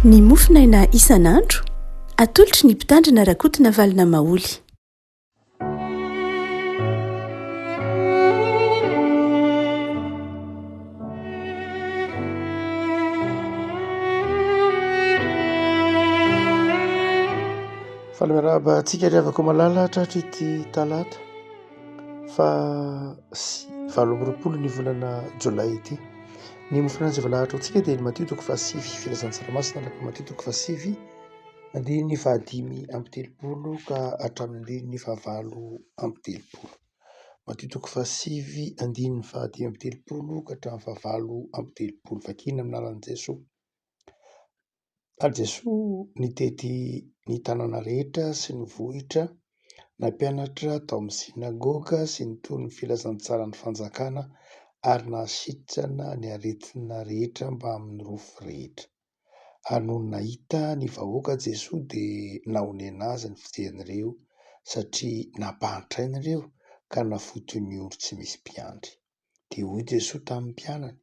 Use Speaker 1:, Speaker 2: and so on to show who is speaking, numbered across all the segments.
Speaker 1: Ny mofonaina isan'andro, atolotry ny Mpitandrina Rakotonavalona Maholy.
Speaker 2: Faly miarahaba antsika ry havako malala tratry ity talata faha 28 ny volana jolay ity. Ny mofon'aina izay voalahatra ho antsika dia ny Matio toko fahasivy, filazantsara masina araka ny Matio toko fahasivy, andininy fahadimy amby telopolo ka hatramin'ny andininy fahavalo amby telopolo. Matio toko fahasivy, andininy fahadimy amby telopolo ka hatramin'ny fahavalo amby telopolo. Vakina amin'ny anaran'i Jesoa. Ary Jesoa nitety ny tanàna rehetra sy ny vohitra, nampianatra tao amin'ny synagoga sy nitory ny filazantsaran'ny fanjakana ary nahasitrana ny aretina rehetra mbamin'ny rofy rehetra. Ary nony nahita ny vahoaka Jesoa dia nahonena azy ny fijerin'ireo satria nampahantraina ireo ka nafoy toy ny ondry tsy misy mpiandry. Dia hoy Jesoa tamin'ny mpianany,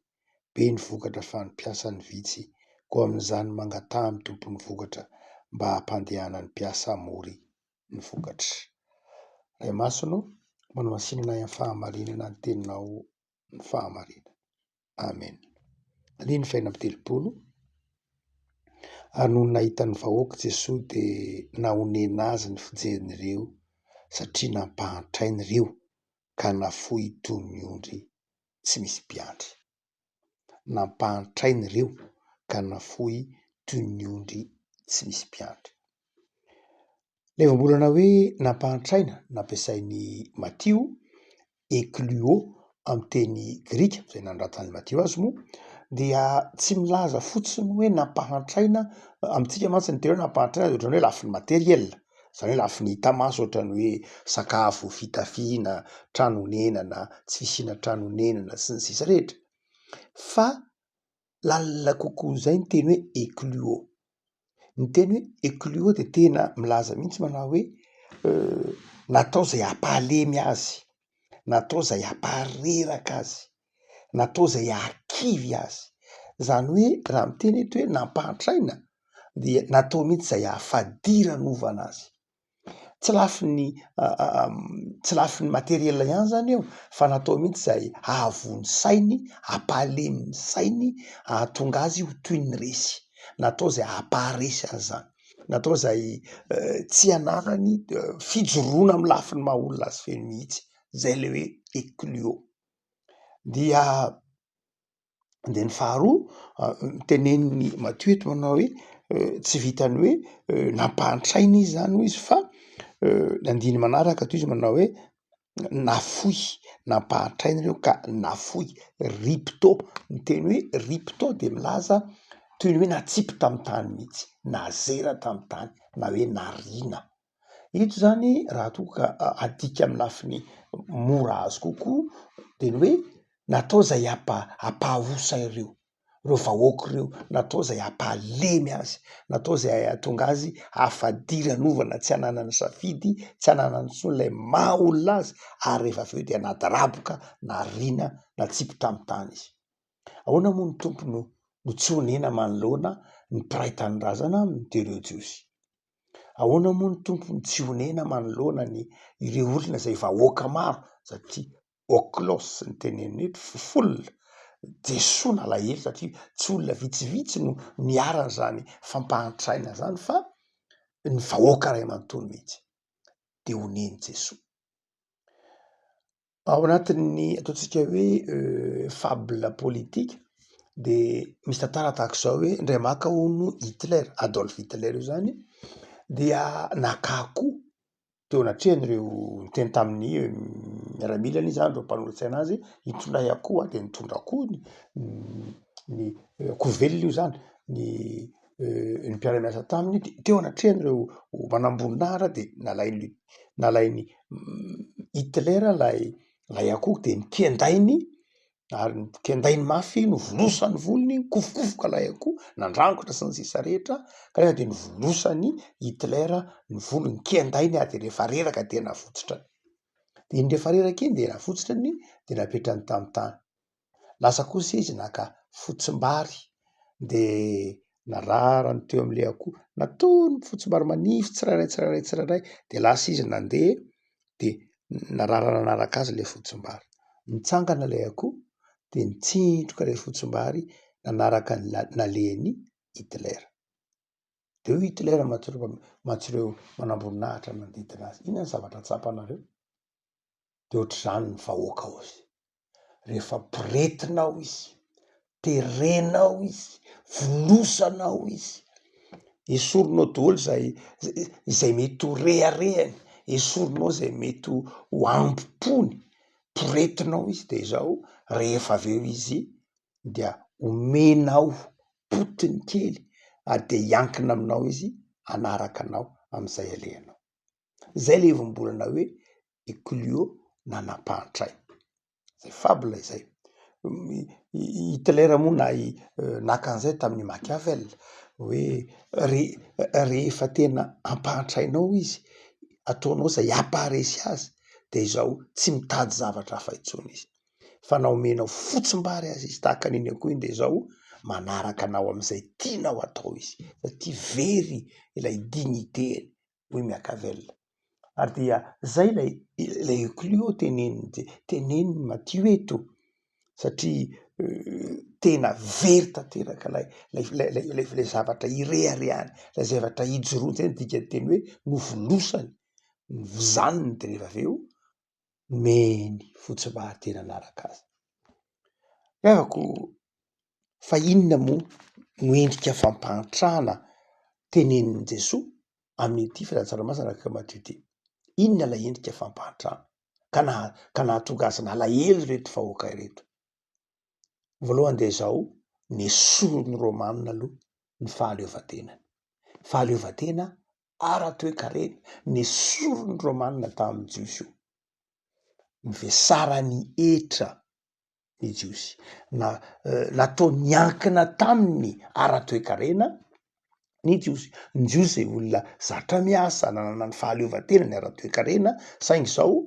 Speaker 2: Be ny vokatra fa ny mpiasa no vitsy, koa amin'izany mangataha amin'ny Tompon'ny vokatra mba hampandehanany mpiasa hamory ny vokatra. Ray Masina ô, manamasina anay amin'ny fahamarinana ny teninao ny fahamarinana. Amen. Andininy fahenina amby telopolo. Ary nony nahita ny vahoaka Jesoa dia nahonena azy ny fijerin'ireo satria nampahantraina ireo ka nafoy toy ny ondry tsy misy mpiandry. Nampahantraina ireo ka nafoy toy ny ondry tsy misy mpiandry. Ilay voambolana hoe nampahantraina nampiasain'i Matio, ekluo amin'ny teny grika, izay nanoratan'i Matio azy moa, dia tsy milaza fotsiny hoe nampahantraina, amintsika mantsy ny teny hoe nampahantraina dia ohatran'ny hoe lafiny materiel, izany hoe lafiny hita maso ohatran'ny hoe sakafo, fitafiana, trano honenana, tsy fisiana trano honenana sy ny sisa rehetra, fa lalina kokoa izay ny teny hoe ekluo. Ny teny hoe ekluo dia tena milaza mihitsy manao hoe natao izay hampahalemy azy, natao izay hampareraka azy, natao izay hahakivy azy. Izany hoe raha miteny eto hoe nampahantraina dia natao mihitsy izay hahafadiranovana azy. Tsy lafiny tsy lafiny materiel ihany zany io fa natao mihitsy izay hahavoa ny sainy, hampahalemy ny sainy, hahatonga azy ho toy ny resy. Natao izay hampaharesy azy zany, natao izay tsy hananany fijoroana amin'ny lafiny maha olona azy feno mihitsy, zay le hoe ecluo. Dia Dia ny faharoa, tenenin'i Matio eto manao hoe tsy vitan'ny hoe nampahantraina izy zany hoy izy fa ny andininy manaraka toy izy manao hoe nafoy, nampahantraina ireo ka nafoy, ripto, ny teny hoe ripto de milaza toy ny hoe natsipy tamin'ny tany mihitsy, nazera tamin'ny tany na hoe nariana. Eto zany raha toa ka adika amin'ny lafiny mora azo kokoa de ny hoe natao izay hampa- hampahaosa ireo, ireo vahoaka ireo, natao izay hampahalemy azy, natao izay hahatonga azy hahafadiranovana tsy hananany safidy, tsy hananany intsony ilay maha olona azy ary rehefa avy eo dia nadaraboka, nariana, natsipy tamin'ny tany izy. Ahoana moa ny Tompo no no tsy honena manoloana ny mpiray tanindrazana aminy dia ireo Jiosy? Ahoana moa ny Tompo no tsy honena manoloana ny ireo olona izay vahoaka maro satria oklos ny tenenina eto, foule, Jesoa nalahelo satria tsy olona vitsivitsy no niharan'izany fampahantraina izany fa ny vahoaka iray manontolo mihitsy dia honen'i Jesoa. Ao anatin'ny ataontsika hoe fable politique de misy tantara tahaka izao hoe indray maka hono Hitler, Adolf Hitler io zany dia naka akoho teo anatrehan'ireo niteny tamin'ny miaramilany izy zany, ireo mpanolotsaina azy hitondray akoho aho de nitondra akoho ny ny akoho velona io zany, ny ny mpiara-miasa taminy de teo anatrehan'ireo manamboninahitra de nalainy nalainy Hitler lay lay akoho de nokendainy ary nokendainy mafy, novolosany volony, nikofokofoka lay akoho, nandrangotra sy ny sisa rehetra kanefa de novolosany Hitler ny volony, kendainy ary de rehefa reraka de navotsitrany, de iny rehefa reraka iny de navotsitrany de napetrany tamin'ny tany. Lasa kosa izy naka fotsim-bary de. Nararany teo amin'ilay akoho, nataony fotsimbary manify tsirairay tsirairay tsirairay, de lasa izy nandeha de narara nanaraka azy ilay fotsimbary. Nitsangana ilay akoho de nitsindroka ilay fotsimbary nanaraka ny nalehan'i Hitler. De hoy Hitler mantsy ireo manamboninahitra nanodidina azy, inona ny zavatra tsapanareo? De ohatr'izany ny vahoaka hozy. Rehefa poretinao izy, terenao izy, vonosanao izy, esorinao daholo izay izay mety ho reharehany, esorinao izay mety ho hambom-pony, poretinao izy de izao rehefa avy eo izy dia omenao potiny kely ary dia hiankina aminao izy hanaraka anao amin'izay alehanao. Izay ilay ivombolana hoe Eclio nanam-pahantraina. Izay fable izay. I Hitler moa na i naka an'izay tamin'i Machiavel hoe re- rehefa tena ampahantrainao izy, ataonao izay hampaharesy azy de izao tsy mitady zavatra hafa intsony izy. Fa na omenao fotsim-bary aza izy tahaka an'iny akoho iny de izao manaraka anao amin'izay tianao atao izy satria very ilay dignité-ny. hoy Machiavel. Ary dia zay ilay ilay eclio tenenin'i tenenin'i Matio eto satria tena very tanteraka ilay ilay ilay ilay ilay zavatra ireharehany, ilay zavatra ijoroany, zay no dikan'ny teny hoe novolosany, novozaniny de rehefa avy eo nomeny fotsimbary dia nanaraka azy. Ry havako, fa inona moa no endrika fampahantrana tenenin'i Jesoa amin'ity filazantsara masina araka an'i Matio ity? Inona ilay endrika fampahantrana ka naha- ka nahatonga azy nalahelo ireto vahoaka ireto? Voalohany dia izao, nesorin'ny Romana aloha ny fahaleovantenany. Fahaleovantena ara-toekarena, nesorin'ny Romana tamin'ny Jiosy io. Nivesaran'ny hetra ny Jiosy. Na natao niankina taminy ara-toekarena ny Jiosy. Ny Jiosy izay olona zatra miasa, nanana ny fahaleovantenany ara-toekarena, saingy izao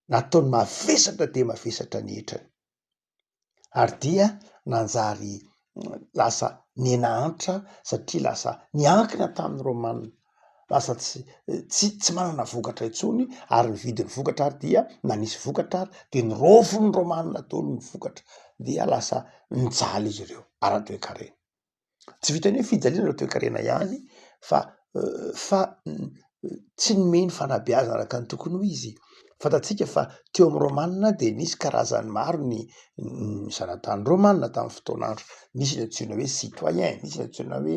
Speaker 2: nataony mavesatra dia mavesatra ny hetrany. Ary dia nanjary lasa niha-nahantra satria lasa niankina tamin'ny Romana. Lasa tsy tsy tsy manana vokatra intsony ary ny vidin'ny vokatra ary dia na nisy vokatra ary de niraofin'ny Romana daholo ny vokatra dia lasa nijaly izy ireo ara-toekarena. Tsy vitan'ny hoe fijaliana ara-toekarena ihany fa fa tsy nomeny fanabeazana araka ny tokony ho izy. Fantatsika fa teo amin'ny Romana dia nisy karazany maro ny ny zanatany romana tamin'ny fotoan'andro. Nisy ny antsoina hoe citoyen, nisy ny antsoina hoe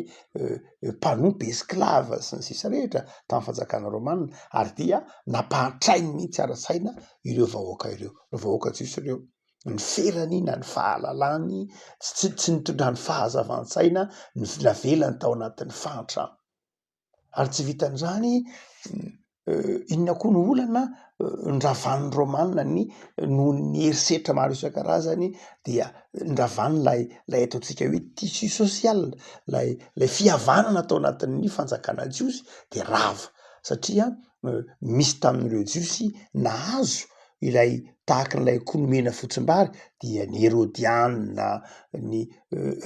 Speaker 2: mpanompo, esclave sy ny sisa rehetra tamin'ny fanjakana romana ary dia nampahantrainy mihitsy ara-tsaina ireo vahoaka ireo, ireo vahoaka jiosy ireo. Ny ferany na ny fahalalany, tsy tsy nitondrany fahazavan-tsaina, ny navelany tao anatin'ny fahantrana. Ary tsy vitan'izany, inona koa no olana, nravan'ny Romana ny noho ny herisetra maro isan-karazany dia nravany ilay ilay ataontsika hoe tissu social, ilay ilay fihavanana tao anatin'ny fanjakana jiosy de rava satria misy tamin'ireo jiosy nahazo ilay tahaka an'ilay akoho nomena fotsimbary dia ny herodiana, ny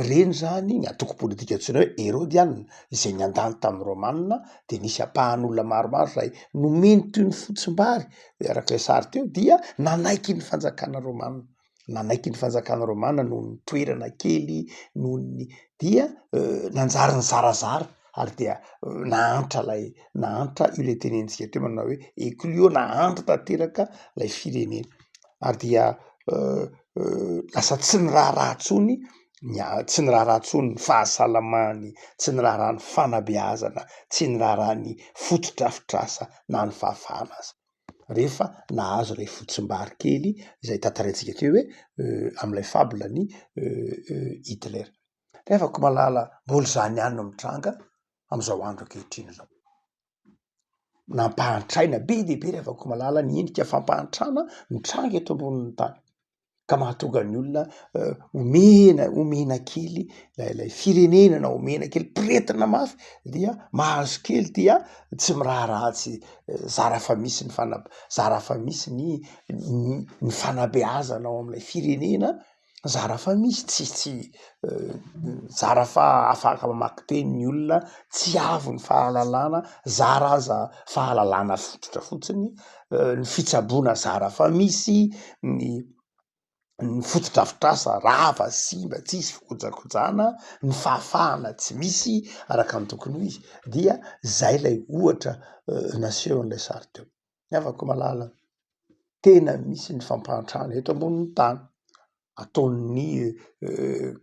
Speaker 2: reny zany ny antoko politika antsoina hoe herodiana izay niandany tamin'ny romana de nisy ampahan'olona maromaro zay nomeny toy ny fotsimbary araka ilay sary teo dia nanaiky ny fanjakana romana. nanaiky ny fanjakana romana noho ny toerana kely, noho ny dia nanjary nizarazara ary dia nahantra ilay nahantra io ilay tenenintsika teo manao hoe eclio nahantra tanteraka ilay firenena ary dia lasa tsy niraharaha intsony ny tsy niraharaha intsony ny fahasalamany, tsy niraharaha ny fanabeazana, tsy niraharaha ny fotodrafitrasa na ny fahafahana aza. rehefa nahazo ilay fotsimbary kely izay tantaraintsika teo hoe amin'ilay fable ny Hitler. Nefa ko malala mbola izany ihany no mitranga amin'izao andro ankehitriny izao. Nampahantraina be dia be ry havako malala ny endrika fampahantrana mitranga eto ambonin'ny tany. ka mahatonga ny olona omena omena kely ilay ilay firenena na omena kely poretina mafy dia mahazo kely dia tsy miraharaha tsy zara fa misy ny fana- zara fa misy ny ny fanabeazana ao amin'ilay firenena. Zara fa misy, tsy tsy zara fa afaka mamaky teny ny olona, tsy avo ny fahalalana, zara aza fahalalana fototra fotsiny, ny fitsaboana zara fa misy, ny ny fotodrafitrasa rava, simba, tsisy fikojakojana, ny fahafahana tsy misy araka ny tokony ho izy, dia zay lay ohatra nasehon'ilay sary teo. Ny havako malala, tena misy ny fampahantrana eto ambonin'ny tany, ataon'ny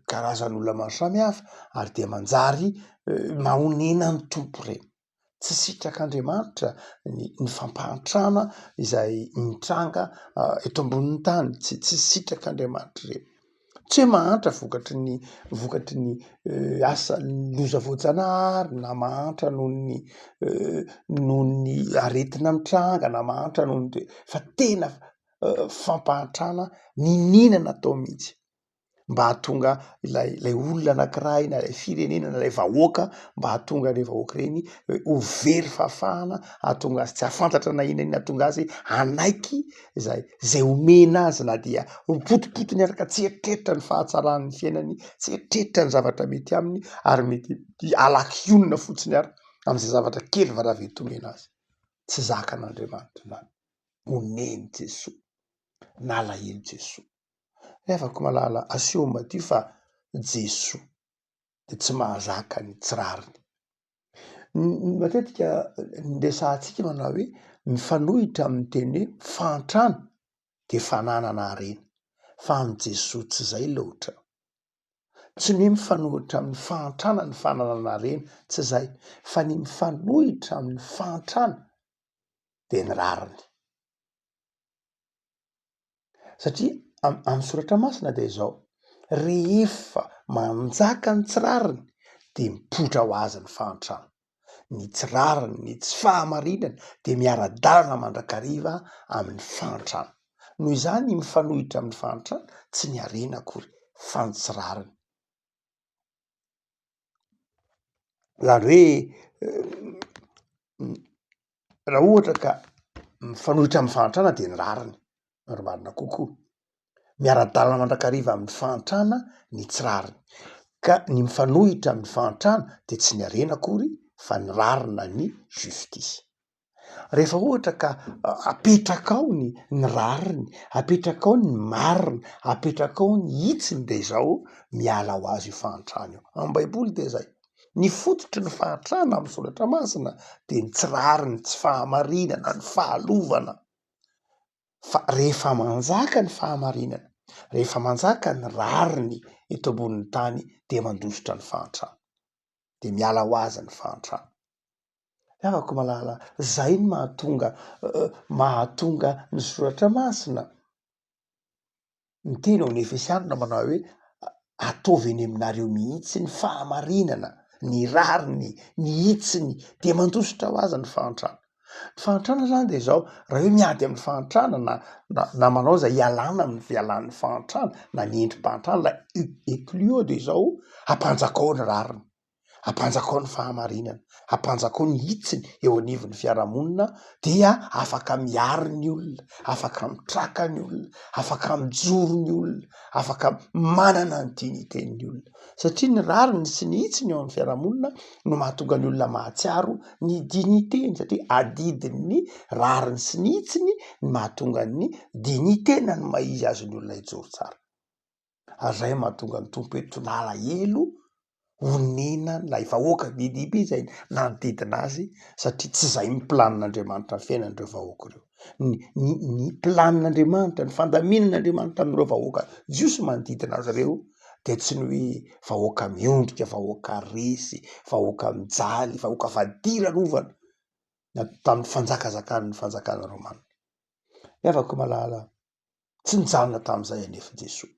Speaker 2: karazan'olona maro samihafa ary dia manjary mahonena ny Tompo ireny. Tsy sitrak'Andriamanitra ny ny fampahantrana izay mitranga eto ambonin'ny tany, tsy tsy sitrak'Andriamanitra ireny. Tsy hoe mahantra vokatry ny vokatry ny asa loza voajanahary na mahantra noho ny noho ny aretina mitranga na mahantra noho ny toe- fa tena fampahantrana niniana natao mihitsy. mba hahatonga ilay ilay olona anankiray na ilay firenena na ilay vahoaka mba hahatonga ireny vahoaka ireny ho very fahafahana, hahatonga azy tsy hahafantatra na inona na inona, hahatonga azy hanaiky izay izay omena azy na dia ho potipotiny araka tsy eritreritra ny fahatsaran'ny fiainany, tsy eritreritra ny zavatra mety aminy ary mety halaky hionona fotsiny ary amin'izay zavatra kely varavety omena azy. Tsy zakan'Andriamanitra izany. Onen'i Jesoa. Nalahelo Jesoa. Ry havako malala, aseho madio fa Jesoa dia tsy mahazaka ny tsy rariny. Matetika ny resahantsika manao hoe mifanohitra amin'ny teny hoe fahantrana dia fananana harena, fa amin'i Jesoa tsy izay loatra. Tsy ny hoe mifanohitra amin'ny fahantrana ny fananana harena, tsy izay, fa ny mifanohitra amin'ny fahantrana dia ny rariny. Satria amin'ny soratra masina dia izao, rehefa manjaka ny tsy rariny dia mipoitra ho azy ny fahantrana. Ny tsy rariny, ny tsy fahamarinana dia miara-dalana mandrakariva amin'ny fahantrana. Noho izany ny mifanohitra amin'ny fahantrana tsy ny harena akory fa ny tsy rariny. Zany hoe raha ohatra ka mifanohitra amin'ny fahantrana de ny rariny marimarina kokoa. Miara-dalana mandrakariva amin'ny fahantrana ny tsy rariny, ka ny mifanohitra amin'ny fahantrana de tsy ny harena akory fa ny rariny na ny justice. Rehefa ohatra ka apetrakao ny ny rariny, apetrakao ny marina, apetrakao ny hitsiny de izao miala ho azy io fahantrana io. Amin'ny baiboly de zay. Ny fototry ny fahantrana amin'ny soratra masina de ny tsy rariny, tsy fahamarinana, ny fahalovana. Fa rehefa manjaka ny fahamarinana, rehefa manjaka ny rariny eto ambonin'ny tany dia mandositra ny fahantrana, de miala ho azy ny fahantrana. Ry havako malala, zay no mahatonga mahatonga ny soratra masina miteny ao amin'ny Efesianina manao hoe ataovy eny aminareo mihitsy ny fahamarinana, ny rariny, ny hitsiny, dia mandositra ho azy ny fahantrana. Ny fahantrana zany de zao, raha hoe miady amin'ny fahantrana na na na manao zay hialana amin'ny fialan'ny fahantrana na ny endri-pahantrana, ilay eclio de zao, ampanjakao ny rariny. Ampanjakao ny fahamarinana, ampanjakao ny hitsiny eo anivon'ny fiarahamonina dia afaka miaro ny olona, afaka mitraka ny olona, afaka mijoro ny olona, afaka manana ny dignité-n'ny olona. Satria ny rariny sy ny hitsiny eo amin'ny fiarahamonina no mahatonga ny olona mahatsiaro ny dignité-ny satria adidin'ny rariny sy ny hitsiny ny mahatonga ny dignité na ny maha izy azy ny olona hijoro tsara. Ary zay mahatonga ny Tompo eto nalahelo honena ilay vahoaka be dia be izay nanodidina azy satria tsy izay ny planin'Andriamanitra ny fiainan'ireo vahoaka ireo. Ny ny ny planin'Andriamanitra, ny fandaminan'Andriamanitra amin'ireo vahoaka jiosy manodidina azy ireo dia tsy ny hoe vahoaka miondrika, vahoaka resy, vahoaka mijaly, vahoaka fadiranovana na tamin'ny fanjakazakan'ny fanjakana romana. Ry havako malala, Tsy nijanona tamin'izay anefa Jesoa.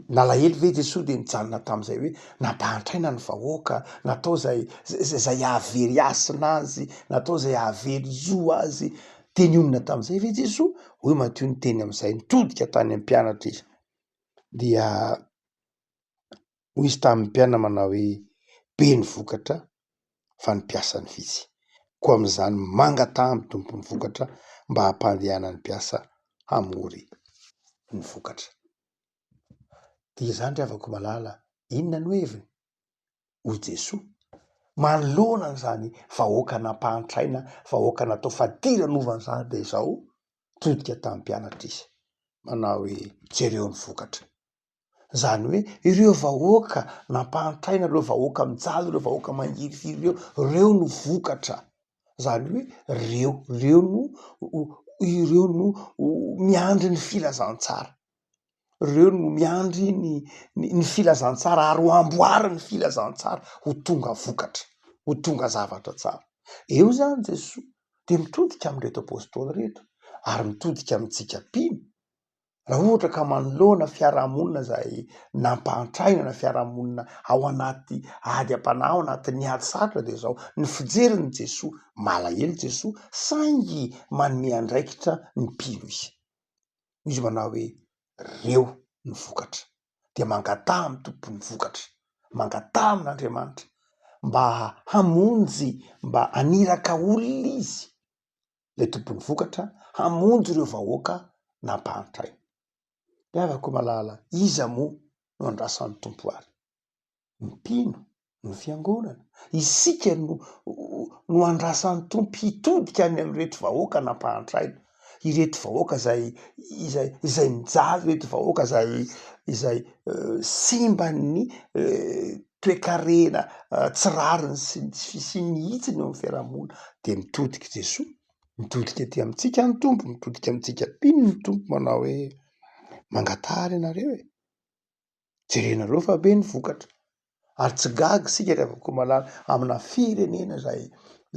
Speaker 2: Nalahelo ve Jesoa dia nijanona tamin'izay hoe nampahantraina ny vahoaka, natao izay izay hahavery hasina azy, natao izay hahavery zo azy, dia nionona tamin'izay ve Jesoa? Hoy Matio niteny amin'izay, nitodika tany amin'ny mpianatra izy, dia Hoy izy tamin'ny mpianany manao hoe, Be ny vokatra, fa ny mpiasa no vitsy. Koa amin'izany mangataha amin'ny Tompon'ny vokatra mba hampandehanany mpiasa hamory ny vokatra. Dia izany ry havako malala, inona no heviny? Hoy Jesoa, manoloana an'izany vahoaka nampahantraina, vahoaka natao fadiranovana izany dia izao, nitodika tamin'ny mpianatra izy, manao hoe jereo ny vokatra. Izany hoe ireo vahoaka nampahantraina, ireo vahoaka mijaly, ireo vahoaka mangirifiry ireo, ireo no vokatra. Izany hoe ireo, ireo no, ireo no miandry ny filazantsara. Ireo no miandry ny ny filazantsara ary ho amboarin'ny filazantsara ho tonga vokatra, ho tonga zavatra tsara. Eo izany Jesoa dia mitodika amin'ireto apôstôly ireto ary mitodika amintsika mpino. Raha ohatra ka manoloana fiarahamonina izay nampahantraina na fiarahamonina ao anaty ady am-panahy, ao anatin'ny ady sarotra dia izao ny fijerin'i Jesoa, malahelo Jesoa saingy manome andraikitra ny mpino izy. Izy manao hoe reo ny vokatra dia mangataha amin'ny tompon'ny vokatra, mangataha amin'Andriamanitra mba hamonjy, mba haniraka olona izy, ilay tompon'ny vokatra, hamonjy ireo vahoaka nampahantraina. Ry havako malala, iza moa no andrasan'ny Tompo ary? Ny mpino, ny fiangonana. Isika no no andrasan'ny Tompo hitodika any amin'ireto vahoaka nampahantraina, ireto vahoaka izay izay izay mijaly, ireto vahoaka izay izay simban'ny toekarena tsy rariny sy ny tsy fisian'ny hitsiny eo amin'ny fiarahamonina. Dia mitodika Jesoa, mitodika aty amintsika ny Tompo, mitodika amintsika mpino ny Tompo manao hoe mangataha ary ianareo e! Jerenareo fa be ny vokatra. Ary tsy gaga isika ry havako malala amina firenena izay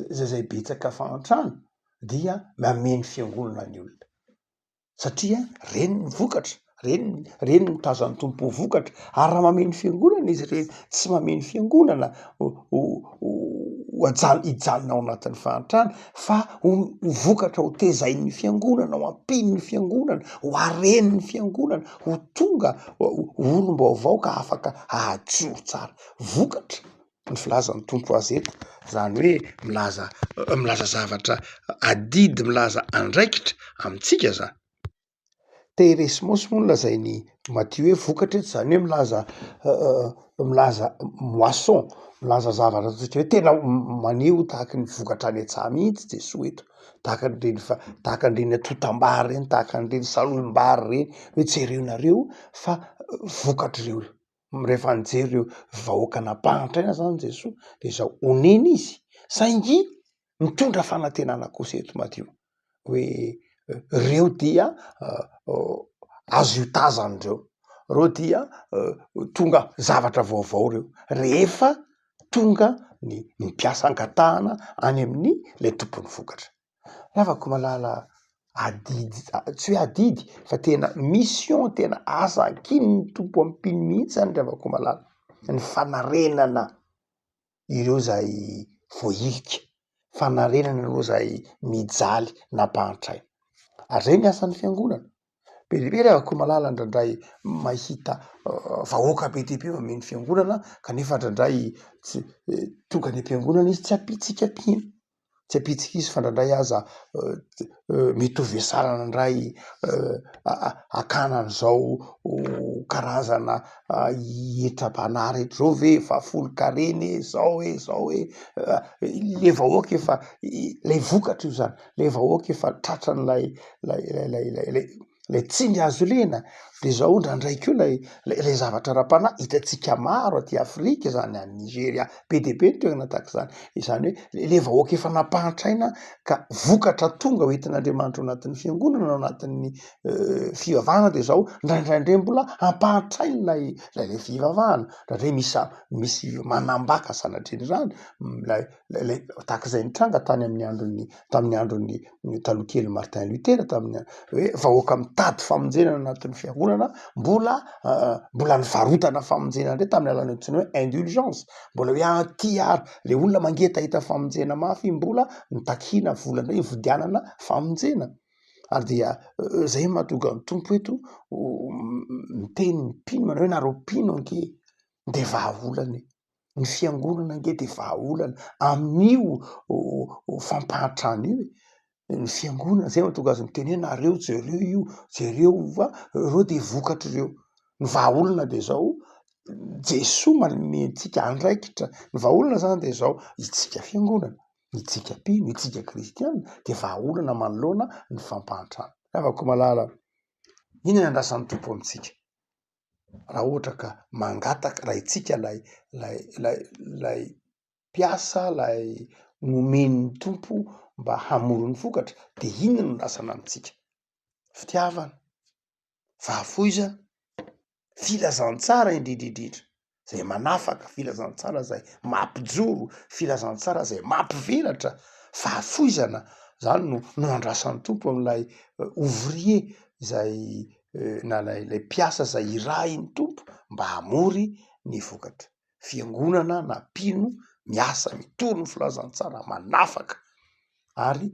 Speaker 2: izay betsaka fahantrana dia mameno fiangonana ny olona. Satria reny ny vokatra, reny reny ny tazan'ny Tompo ho vokatra. Ary raha mameno fiangonana izy ireny, tsy mameno fiangonana ho ho ho aja- hijanona ao anatin'ny fahantrana fa ho ho vokatra ho tezain'ny fiangonana, ho ampian'ny fiangonana, ho haren'ny fiangonana, ho tonga olom-baovao ka afaka hahajoro tsara. Vokatra ny filazan'ny Tompo azy eto, zany hoe milaza milaza zavatra adidy, milaza andraikitra amintsika zany. Teresmos moa no lazain'i Matio hoe vokatra eto, zany hoe milaza milaza moisson, milaza zavatra ataontsika hoe tena maneho tahaky ny vokatra any an-tsaha mihitsy Jesoa eto. Tahaka an'ireny fa tahaka an'ireny antontam-bary ireny, tahaka an'ireny salohim-bary ireny, hoe jerenareo fa vokatr'ireo, rehefa nijery ireo vahoaka nampahantraina zany Jesoa de zao, onena izy saingy mitondra fanantenana kosa eto Matio hoe reo dia azo iotazana ireo, reo dia tonga zavatra vaovao reo rehefa tonga ny ny mpiasa angatahana any amin'ny le tompon'ny vokatra. Ravako malala adidy, tsy hoe adidy fa tena mission, tena asa ankinin'ny Tompo amin'ny mpino mihitsy zany ry havako malala, ny fanarenana ireo zay voahilika, fanarenana ireo zay mijaly nampahantraina. Ary zay ny asan'ny fiangonana. Be dia be ry havako malala indraindray mahita vahoaka be dia be mameno fiangonana kanefa indraindray tsy tonga any am-piangonana izy tsy ampiantsika mpino, tsy ampiantsika izy fa indraindray aza mety ho vesarana indray hakana an'izao karazana hetra-panahy rehetra izao ve, fahafolonkarena e, zao e, zao e, le vahoaka efa le vokatra io zany. le vahoaka efa tratran'ilay lay lay lay lay lay lay tsindry hazo lena de zao indraindray koa lay lay lay zavatra ara-panahy hitantsika maro aty Afrika zany, any Nigeria, be dia be ny toerana tahaka izany, izany hoe le vahoaka efa nampahantraina ka vokatra tonga ho entin'Andriamanitra ao anatin'ny fiangonana ao anatin'ny fivavahana de zao indraindray ndray mbola ampahantraina lay lay lay fivavahana, indraindray misy misy manambaka sanatrian'izany lay ilay tahaka izay nitranga tany amin'ny andron'ny tamin'ny andron'ny taloha kely Martin Luther tamin'ny hoe vahoaka mitady famonjena anatin'ny fiangonana mbola mbola nivarotana famonjena indray tamin'ny alalan'ny antsoina hoe indulgence mbola hoe aty ary le olona mangetaheta famonjena mafy mbola nitakiana vola indray hividianana famonjena ary dia zay mahatonga ny tompo eto miteny ny mpino manao hoe nareo mpino ange de vahaolana e. Ny fiangonana ange dia vahaolana amin'io fampahantrana io e. Ny fiangonana, zay mahatonga azy miteny hoe nareo jereo io, jereo fa reo dia vokatr'ireo. Ny vahaolana dia izao, Jesoa manome antsika andraikitra, ny vahaolana izany dia izao, isika fiangonana, isika mpino, isika kristiana dia vahaolana manoloana ny fampahantrana. Ry havako malala, inona no andrasan'ny Tompo amintsika? Raha ohatra ka mangataka, raha isika ilay ilay ilay ilay mpiasa, ilay nomen'ny Tompo mba hamory ny vokatra dia inona no andrasana amintsika? Fitiavana. fahafoizana, filazantsara indrindra indrindra zay manafaka, filazantsara zay mampijoro, filazantsara zay mampivelatra, fahafoizana zany no no andrasan'ny Tompo amin'ilay ouvrier zay na lay lay mpiasa zay irahin'ny Tompo mba hamory ny vokatra. Fiangonana na mpino miasa mitory ny filazantsara manafaka ary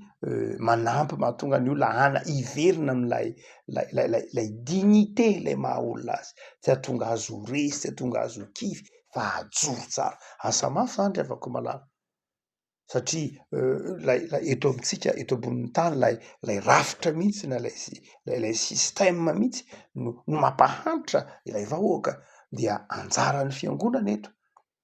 Speaker 2: manampy mahatonga ny olona hana hiverina amin'ilay lay lay lay lay dignité lay maha olona azy, tsy hahatonga azy ho resy, tsy hahatonga azy ho kivy fa hajoro tsara. Asa mafy zany ry havako malala satria lay lay eto amintsika eto ambonin'ny tany lay lay rafitra mihitsy na lay sy- lay lay système mihitsy no no mampahantra ilay vahoaka dia anjaran'ny fiangonana eto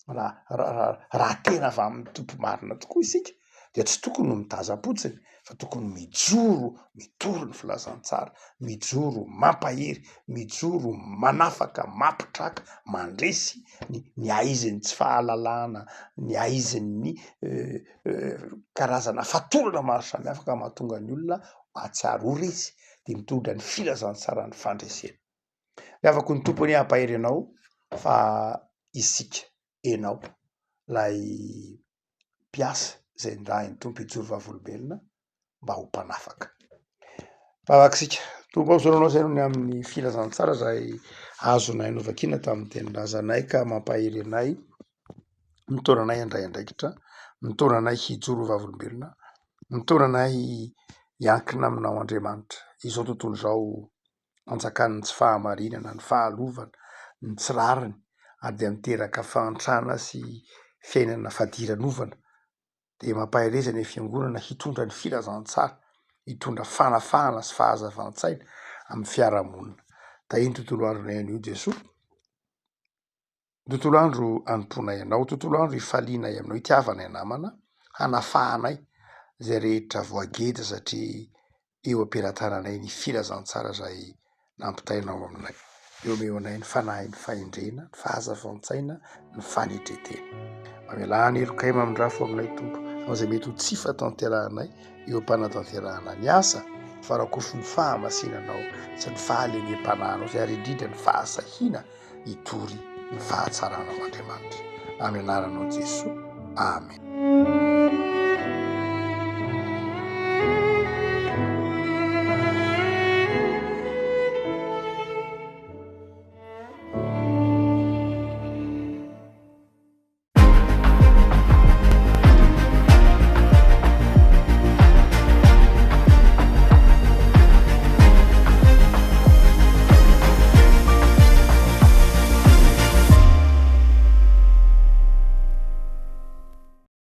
Speaker 2: Raha raha tena avy amin'ny Tompo marina tokoa isika dia tsy tokony ho mitazam-potsiny fa tokony mijoro mitory ny filazantsara, mijoro mampahery, mijoro manafaka, mampitraka, mandresy ny ny haizin'ny tsy fahalalana, ny haizin'ny karazana fatorana maro samihafa ka mahatonga ny olona hahatsiaro ho resy dia mitondra ny filazantsaran'ny fandresena. Ry havako ny Tompo anie hampahery anao fa isika, enao, lay mpiasa izay nirahin'ny Tompo hijoro vavolombelona mba ho mpanafaka. Vavaka isika, Tompo ô misaotra anao izay noho ny amin'ny filazantsara izay azonay novakiana tamin'ny tenin-drazanay ka mampahery anay, mitaona anay handray andraikitra, mitaona anay hijoro vavolombelona, mitaona anay hiankina aminao Andriamanitra. Izao tontolo izao anjakan'ny tsy fahamarinana, ny fahalovana, ny tsy rariny ary dia miteraka fahantrana sy fiainana fadiranovana. Dia mampahereza ny fiangonana hitondra ny filazantsara, hitondra fanafahana sy fahazavan-tsaina amin'ny fiarahamonina. Tahian'ny tontolo andronay anio Jesoa. Tontolo andro anompoanay Anao, tontolo andro ifalianay Aminao, itiavanay namana, hanafahanay izay rehetra voageja satria eo am-pelatananay ny filazantsara izay nampitainao aminay. Dia omeo anay ny fanahin'ny fahendrena, ny fahazavan-tsaina, ny fanetren-tena. Mamelà ny helokay mamindrafo aminay Tompo, amin'izay mety ho tsy fahatanterahanay eo am-panatanterahana ny asa, fa rakofy ny fahamasinanao sy ny fahalemem-panahinao izay ary indrindra ny fahasahiana hitory ny fahatsaranao Andriamanitra. Amin'ny anaranao Jesoa. Amen.